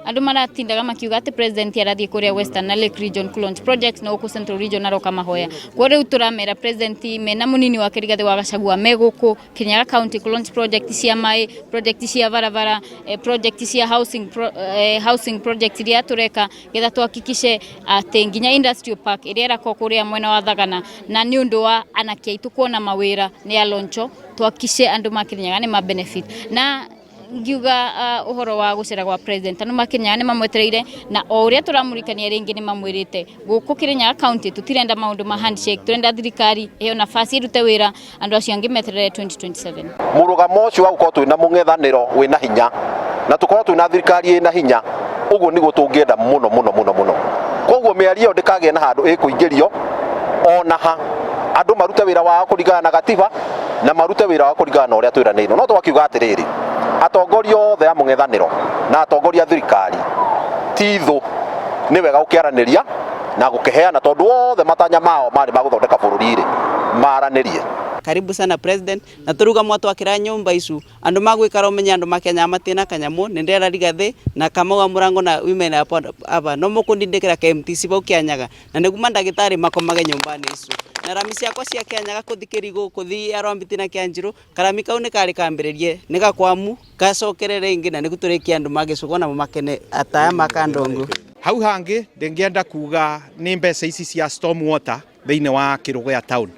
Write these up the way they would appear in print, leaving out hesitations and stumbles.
Andu maratindaga makiuga ati president arathie kuria Western na Lake Region ku launch project, na guku Central Region aroka mahoya. Kwa riu turamera president mena munini wake Rigathi wa Gachagua me guku Kirinyaga County ku launch project cia mai, project cia barabara, project cia housing project iria tureka getha tuhakikishe ati nginya industrial park iria ĩrakwo kuria mwena wa Thagana, na nĩ ũndũ wa anake aitũ kuona mawĩra nĩ aloncho, tuhakikishe andu ma Kirinyaga nĩ ma benefit. Na ngiuga uhoro wa gucera gwa president, andu ma Kirinyaga nĩ mamwetereire, na o ũrĩa tũramũrikania rĩngĩ, nĩ mamwĩrĩte gũkũ Kirinyaga County tutirenda maũndũ ma handshake, turenda thirikari ĩheo nafasi ĩrute wĩra, andũ acio angĩ meterere 2027. Mũrũgamo ũcio wa gũkorwo twĩna mũng'ethanĩro wĩna hinya na tũkorwo twĩna thirikari ĩna hinya, ũguo nĩguo tũngĩenda mũno mũno mũno mũno. Koguo mĩario ĩyo ndĩkagĩe na handũ ĩkũingĩrio ona ha. Andũ marute wĩra wao kũringana na gatiba na marute wĩra wao kũringana na ũrĩa twĩranĩirwo. No twakiuga atĩrĩrĩ, atongoria othe a mũng'ethanĩro na atongoria a thirikari ti thũ, nĩ wega gũkĩaranĩria na gũkĩheana, tondũ othe matanya mao marĩ ma gũthondeka bũrũri rĩ, maranĩrie. Karibu sana president, na turuga mwatwakira nyumba icu andu magwikara, umenye andu makenya matina kanyamu. Nindera Rigathi na Kamau wa Murango na women aba no mukundindikira KMTC bau Kianyaga, na nĩguo mandagĩtarĩ makomage nyũmba-inĩ icu, na rami ciakwa cia Kianyaga kuthi Kirigu, kuthi Arwambiti na Kianjiru, karami kau nĩ karĩ kambĩrĩrie nĩ gakwamu gacokere rĩngĩ, na nĩguo tũrĩkie andũ magĩcũgwo namo makene ataya makandongo. Hau hangĩ ndĩngĩenda kuga nĩ mbeca ici cia storm water thĩinĩ wa Kĩrũgũya town.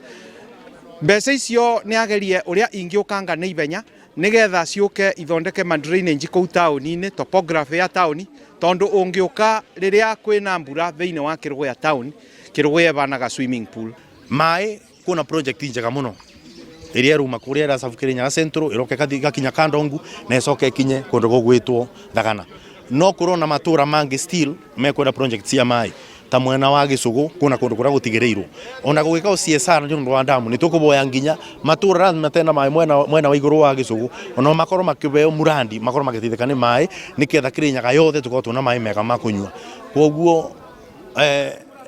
Mbeca icio nĩ agerie ũrĩa ingĩũkanga na ihenya nĩgetha ciũke ithondeke ma drainage kũu taũni-inĩ, topography ya taũni, tondũ ũngĩũka rĩrĩa kwĩna mbura thĩinĩ wa Kĩrũgũya town, Kĩrũgũya ĩbanaga swimming pool. Maĩ, kuna project njega muno ĩrĩa ĩruma kũrĩa ĩracabu Kĩrĩnyaga Central, ĩroke ĩgakinya Kandongu na ĩcoke ĩkinye kũndũ gũgwĩtwo Thagana. No kũrona matũra mangĩ still mekwenda project cia maĩ ta mwena wa Gĩcũgũ, kuna kũndũ kũrĩa gũtigĩrĩirwo ona gũgĩka CSR nĩ ũndũ wa damu. Nĩ tũkũboya nginya matũra matena maĩ mwena wa igũrũ wa Gĩcũgũ ona makorwo makĩheo murandi, makorwo magĩteithĩka nĩ maĩ, nĩketha Kĩrĩnyaga yothe tũkorwo twĩna maĩ mega ma kũnyua. Koguo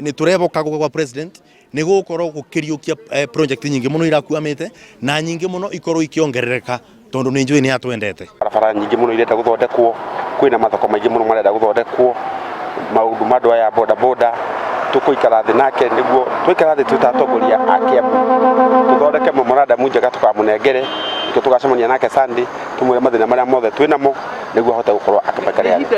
nĩ tũreboka gũka kwa president nĩ gũkorwo gũkĩriũkia project nyingĩ mũno irakuamĩte na nyingĩ mũno ikorwo ikĩongerereka, tondũ nĩ njũĩ nĩ atwendete. Barabara nyingĩ mũno irenda gũthondekwo, kwĩna mathoko maingĩ mũno marenda gũthondekwo, maũndũ ma andũ aya boda boda. Tũkũikara thĩ nake nĩguo twaikara thĩ twĩ ta atongoria a Kiambu tũthondeke memorandum njega tũkamũnengere. Nĩkĩo tũgacemania nake Sunday, tũmwĩre mathĩna marĩa mothe twĩ namo nĩguo ahote gũkorwo akĩmaikaria thĩ.